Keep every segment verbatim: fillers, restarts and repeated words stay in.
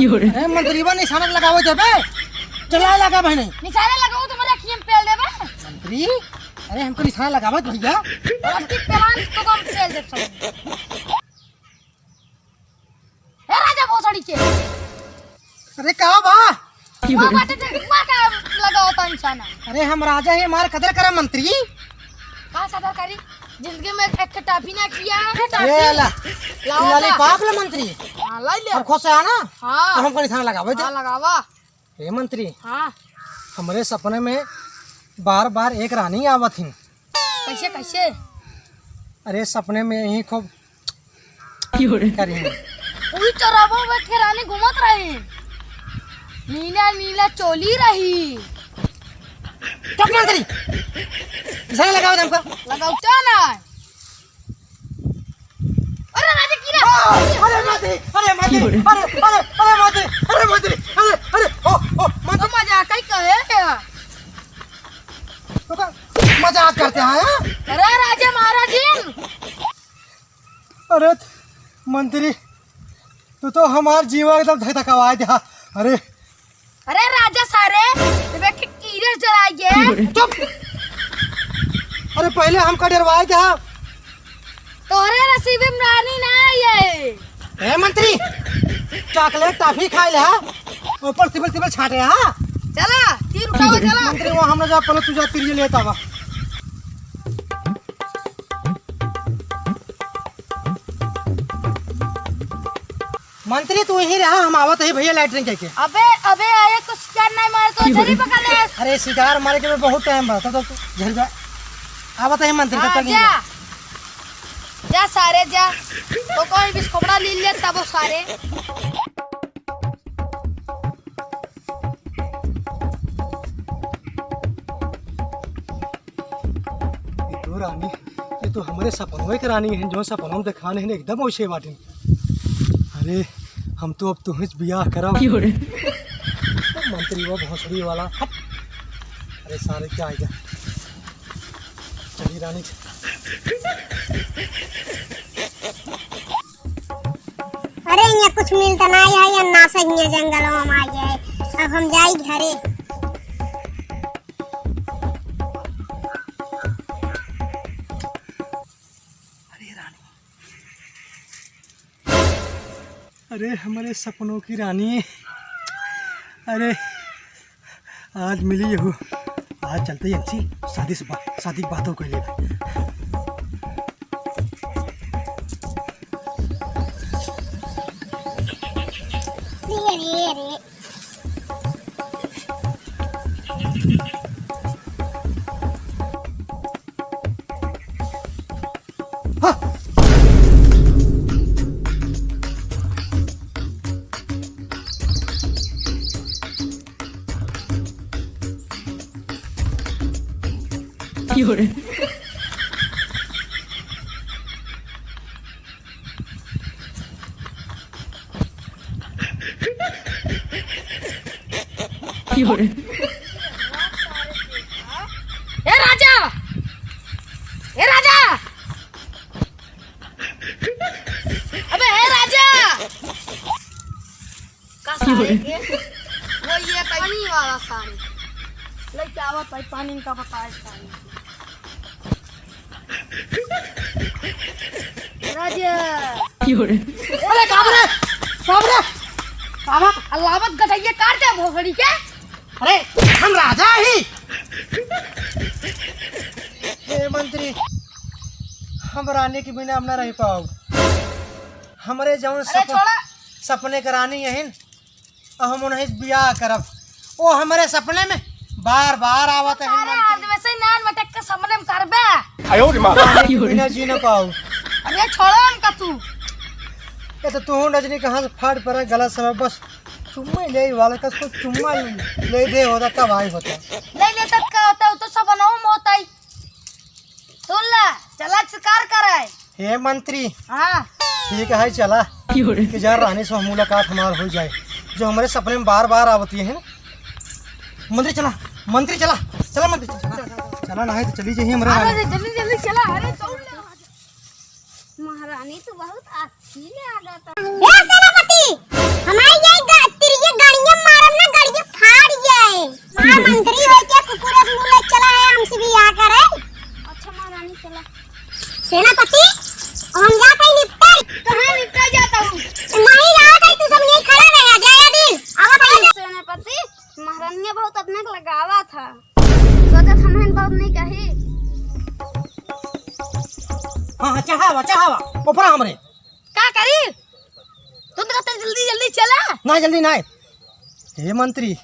अरे मंत्रीवा निशाना लगावे देबे, चला लगा बहने। निशाना लगाओ तो मेरे अखियन पेल देबे। मंत्री, अरे हमको निशाना लगावे दे भैया। और अब की पेलान तो कम पेल दे सब। ए राजा भोसड़ी के। अरे का बा? वो बाटे जे हुआ का लगाओ तो निशाना। अरे हम राजा ही, हमार कदर करा मंत्री। का कदर करी? जिंदगी में एक टाफी ना किया है, टाफी। ए ला, लाओ ला। लॉलीपॉप ला मंत्री। हाँ, ला ले। अब खुश है ना? हाँ। तो हमको निशाना लगावे दे। हाँ, लगावा। ए मंत्री। हाँ। हमरे सपने में बार बार एक रानी आवत हिन। कैसे, कैसे? अरे सपने में यही खूब करी। वही चौराहा में बैठ के रानी घूमत रही, नीला नीला चोली रही। चुप मंत्री, निशाना लगावे दे हमको। लगाओ क्या ना? अरे राजा की रे? अरे माते, अरे माते, अरे, अरे, अरे माते, अरे माते, अरे, अरे, ओ, ओ, माते। तो मजाक ही कहे क्या? तो का मजाक करते हैं, हाँ? अरे राजा महाराज जी। अरे मंत्री, तू तो हमार जीवा एकदम धकधकावा दिया। अरे अरे राजा सारे, तबे के कीरे जलाइए। चुप। अरे पहले हमका डरवाए दिया। तोहरे नसीबे में रानी ना आई है। ए मंत्री, चॉकलेट टॉफी खाए ले हा, ऊपर सिबिल सिबिल छाटे हा। चला, तीर उठावा, चला। मंत्री वहाँ हम ना जा, पहले तू जा, तीर ये लेता हुआ। मंत्री तू यहीं रहा, हम आवत ही भैया लैट्रिन कइके। अबे, अबे, आए तो शिकार नहीं मारे तो झरी पकड़ ले। अरे शिकार मारे के में बहुत टाइम बा, तो, तो, तो झरी जा। आवत ही मंत्री, तब हाँ, तक यहीं जा। रहा। जा सारे जा। तो कोई बिस्कोबड़ा ले लिया तब वो सारे। ये तो रानी, ये तो हमरे सपनवे के रानी है, जो सपनवा में देखान है, एकदम वैसे बाटिन। अरे, हम तो अब तुहिच बियाह करब। क्यों रे? मंत्री वो भोसड़ी वाला, हट। अरे सारे क्या आएगा? चली रानी। अरे, यहाँ कुछ मिलता नहीं है, यहाँ ना सही है, जंगल में आ गया है। अब हम जाई घरे। अरे रानी, अरे हमरे सपनों की रानी, अरे आज मिली हो, आज चलते ही हमसे शादी से बा-, शादी की बातों को ले। अरे, अरे, अरे। ए राजा, ए राजा, अबे ए राजा। का सारे के? वो ये पानी वाला सारे। लेके आवा भाई, पानी का बताए सारे। राजा। अरे बाप रे, बाप रे, बाबा, अल्लावत गटैया काट दे भोगड़ी के। अरे, हम राजा ही। हे मंत्री, हम रानी के बिना हम ना रह पाओ। हमरे जौन अरे सप-, छोड़ा। सपने के रानी यहिन, और हम उन्हें बियाह करब। वो हमरे सपने में बार बार आवत है सारे मंत्री। आज वैसे ही नान मटक के सपने में करबे। आयो रे माँ। रानी के बिना जी न पाओ। अरे छोड़ो हमका तू। ये तो तू रजनी कहाँ से फाड़ पड़ा गलत समय, बस चुम्मा ले वाला का, उसको चुम्मा ले दे होता तब आई होता। ले ले तब का होता, वो तो सपनों में होता ही। सुन ला, चला शिकार कराए। हे मंत्री। हाँ। ठीक है, चला। कि जा रानी से मुलाकात हमार हो जाए, जो हमरे सपने में बार बार आवती है। मंत्री चला, मंत्री चला, चला मंत्री चला, चला ना है तो चली जाइए हमरे हाँ, रानी। जल्दी जल्दी चला, अरे दौड़ ले। महारानी तो बहुत अच्छी ले आ जाता। ए सेनापति, हमारी ये ग-, गड़िया मारब ना, गड़िया फाड़ जाए। महामंत्री होके कुकुर से मुंह ले चला है, हमसे बियाह करे। अच्छा महारानी चला। सेनापति, अब हम जात हई निपटाई। कहाँ निपटाई जात हऊ? नहीं जात हई, तू सब यहीं खड़ा रह, जाया दिन। आवत हई। सेनापति, महारानिया बहुत अपने के लगावा था। सोचत हमहन बहुत नहीं कही। हाँ, हाँ, चढ़ावा, चढ़ावा, ऊपरा हमरे। का करी? तुम तो कहते जल्दी, जल्दी चला। ना, जल्दी ना। हे मंत्री,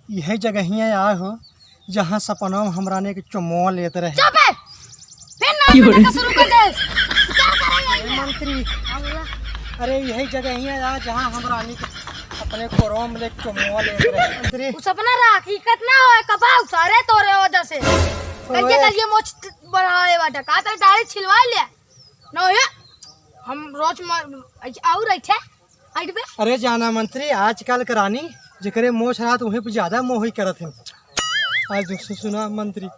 यही जगहिया आए हो, जहाँ सपनवा में हमरा ने के चुमवा लेत रहे। चुप है। फिर नाटक शुरू कर दे। क्या करेगा ये? मंत्री, अरे यही जगहिया आए, जहाँ हमरा ने के अपने कोरवा में ले चुमवा लेत रहे। मंत्री। उ सपना रहा, हकीकत ना होए, कपाव सारे तोरे वजह से। ओए। कल के कल ये मोछ बढ़ाए बाटा, का तेरे दाढ़ी छिलवा ले? ना ये, हम रोज म-, ऐसे और ऐसे, हट बे। अरे जाना मंत्री, आजकल के रानी जेकरे मोछ रहत उहे पे ज्यादा मोही करत हैं। आज दोस्तों सुना मंत्री,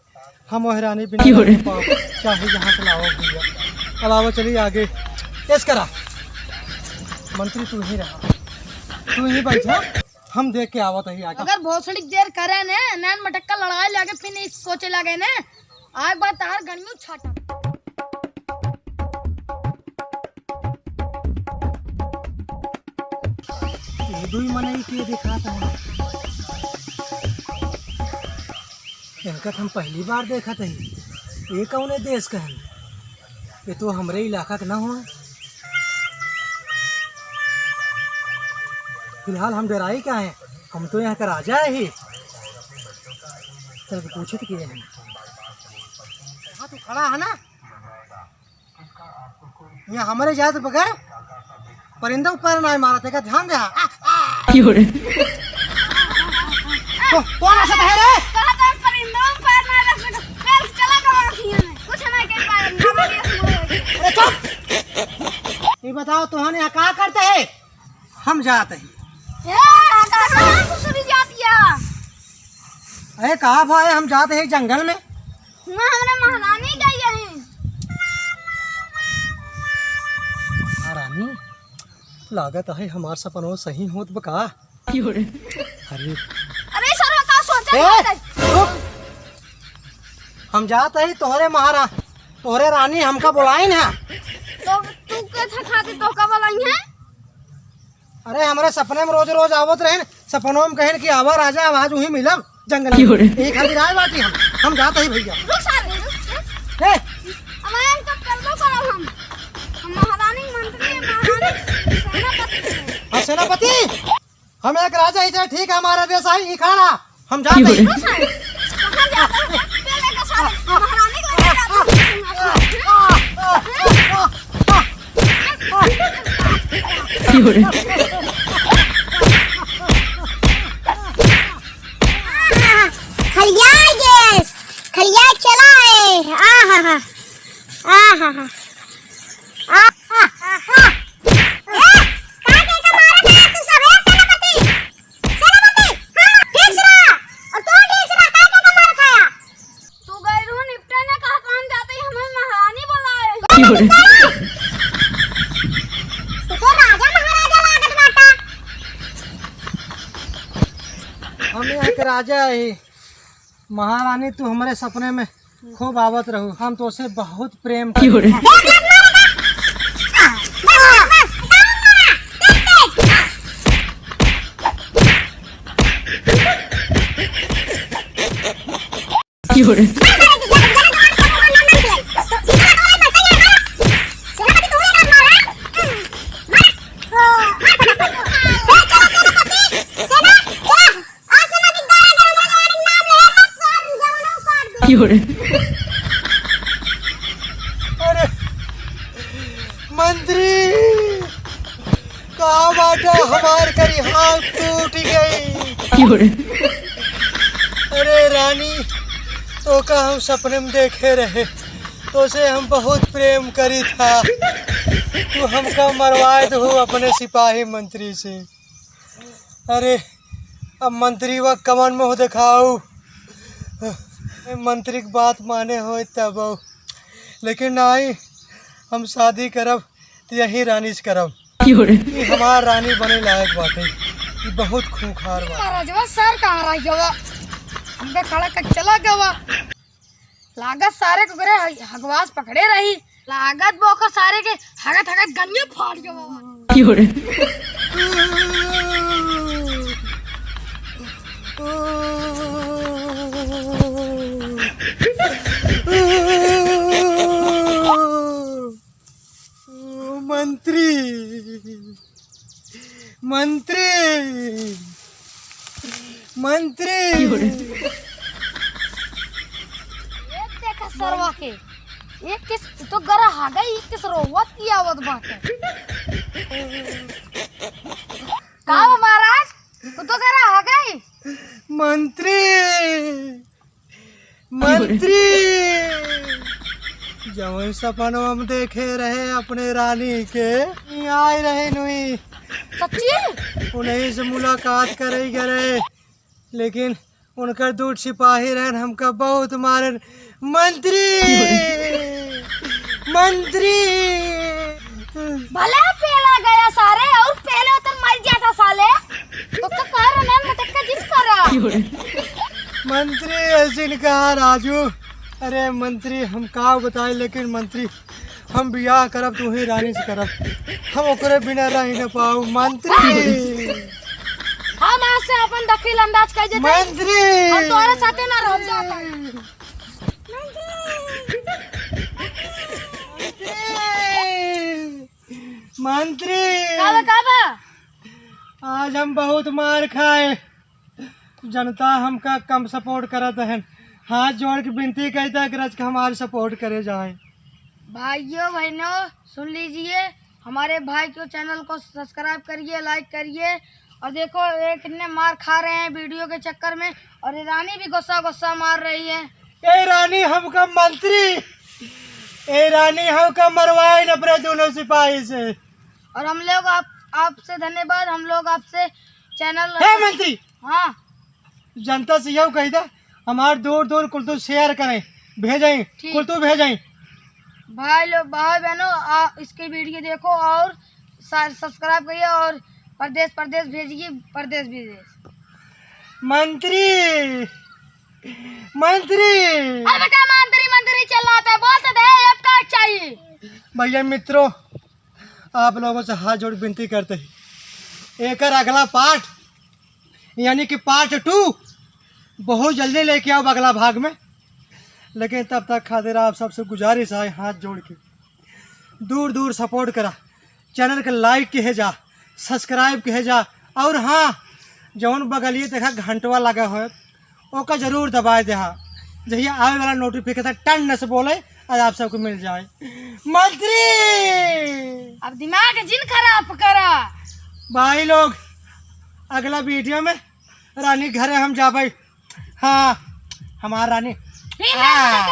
हम वह रानी बिना क्यों रे? पाप चाहे जहाँ से लाओ भैया। अब आओ चलिए आगे। ऐस करा मंत्री, तू ही रहा, तू ही बैठा, हम देख के आवत ही आगे। अगर भोसड़ी देर करे ने, नैन मटक्का लड़ाई लागे, फिर नहीं सोचे लागे ने। आग बार तार गणियों छाटा। ये दुई मनई के देखात है। इनका तो हम पहली बार देखत हई। ये कौने देश का है? ये तो हमरे इलाका के ना हो। फिलहाल हम डराई का है? हम तो यहाँ का राजा है ही। चल के पूछे तो के है। हाँ, तू खड़ा है ना? यहाँ हमरे जात बगैर परिंदा ऊपर ना मारत है, का ध्यान दे। आ, आ। क्यों रे? तो, कौन ऐसा है रे? कहा तो परिंदा ऊपर ना रख सको। कल चला गवा खिया में। कुछ ना कर पाए, हमारे अरे चुप! ये बताओ, तुहन यहाँ का करते है? हम जात ही। ए, कहाँ घुसरी जात या? अरे कहाँ भाई, हम जात ही जंगल में। हुआँ हमरे महारानी गई है। महारानी, लागत है हमार सपनो सही होत बा का? अरे। अरे सरवा, का सोचा ए, है? रुक। हम जात ही तोहरे महारा-, तोहरे रानी हमका बुलाइन है। तो तू के था खातिर तोहका बुलाइन है? अरे, हमरे सपने में रोज रोज आवत रहेन, सपनों में कहेन कि आवा राजा, आवाज वहीं मिलब जंगल में। क्यों रे? यही खातिर आए बाटी हम, हम जात ही भैया। रुक सारे, रुक, रुक। ए! अब आए तो करबो करब हम। हम महारानी मंत्री, महारानी सेनापति हैं। हाँ, सेनापति, हम एक राजा ही थे, ठीक है, हमारा देश आई, ई खाना। हम जाते हैं। क्यों रे? कहाँ जाते हैं? पहले के साथ महारानी को लेके जाते हैं। क्यों रे? खलिया गैस, खलिया चला है। आहा हा, आहा हा। ए, का के का मारत है तू सब, ए सेनापति? सेनापति, हाँ, ठीक से रहा। और तू ठीक से रहा, का के का मारत है? तू गई रहू निपटे ना, कहा काम जाते ही हमें महारानी बुलाए। तू तो राजा महाराजा लागत बाटा। हम यहाँ के राजा है। महारानी, तू हमरे सपने में खूब आवत रहू, हम तोसे बहुत प्रेम करी। अरे मंत्री, का बाटा हमार करी हाथ टूट गई। अरे रानी, तोका हम सपने में देखे रहे, तोसे हम बहुत प्रेम करी था, तू हमका मरवाए दो अपने सिपाही मंत्री से। अरे, अब मंत्री वा कमन मुँह देखाऊ? मंत्री की बात माने होए तब, लेकिन नाई, हम शादी करब त यही रानी से करब। ई हमार रानी बने लायक बाटे। ई बहुत खूंखार बा। महाराजवा सर कहाँ रह गवा? हमका खड़ा कर चला गवा। लागत सारे को करे ह-, हगवास पकड़े रही। लागत बोकर सारे के हगत हगत गनिया फाड़ गवा। क्यों रे? मंत्री, मंत्री, मंत्री। ये देखा सरवा के, ये किस तो गरा हा गई, किस रोवत की आवत बाटे। का बा महाराज, तू तो गरा हा गई। मंत्री, मंत्री, जवन सपनवा हम देखे रहे अपने रानी के, आए रहे नुई। सच्ची? उन्हीं से मुलाकात करे गए रहे, लेकिन उनकर दू सिपाही रहन, हमका बहुत मारन। मंत्री, मंत्री। भले पेला गया सारे, और पहले उतर मर जाता साले। तो का कर ना मटक्का जिस करा। मंत्री, ऐसे नहीं कहा राजू। अरे मंत्री, हम का बताए, लेकिन मंत्री, हम बियाह करब, तू ही रानी से करब। हम ओकरे बिना रह न पाऊ मंत्री। हम आज से अपन दखिल अंदाज कर देते हैं। मंत्री। हम तोहरे साथे ना रह जाता। मंत्री। का बा, का बा? आज हम बहुत मार खाए। जनता हमका कम सपोर्ट करत हन। हाथ जोड़ के विनती करता कि रच के हमारे सपोर्ट करे जाए। भाइयों बहनों, सुन लीजिए, हमारे भाई के चैनल को सब्सक्राइब करिए, लाइक करिए। और देखो, ये कितने मार खा रहे हैं वीडियो के चक्कर में, और ये रानी भी गुस्सा गुस्सा मार रही है। ए रानी, हमका मंत्री, ए रानी, हमका मरवाए न अपने दोनों सिपाही से। और हम लोग आप, आपसे धन्यवाद, हम लोग आपसे चैनल हे मंत्री, हाँ। जनता से यहू कही था, हमार दूर दूर कुल तो शेयर करें, भेजें, ठीक। कुल तो भेजें। भाई लोग, भाई बहनों, आ, इसके वीडियो देखो और सा-, सब्सक्राइब करिए और परदेश, परदेश भेजिए, परदेश, विदेश। मंत्री, मंत्री। अब का मंत्री, मंत्री चिल्लाता है, बोल तो दे, अब का चाहिए? भैया मित्रों, आप लोगों से हाथ जोड़ विनती करते हैं, एकर अगला पार्ट यानी कि पार्ट टू बहुत जल्दी लेके आउब अगला भाग में। लेकिन तब तक खातिर आप सबसे गुजारिश है, हाथ जोड़ के दूर दूर सपोर्ट करा, चैनल के लाइक किहे जा, सब्सक्राइब किहे जा, और हाँ, जौन बगलिए देखा घंटवा लगा हो, ओका जरूर दबाए देहा, जहिया आवे वाला नोटिफिकेशन टन से बोले और आप सबको मिल जाए। मंत्री, अब दिमाग जिन खराब करा। भाई लोग, अगला वीडियो में रानी घरे हम जाबे। हाँ, हमार रानी। फिर हाँ।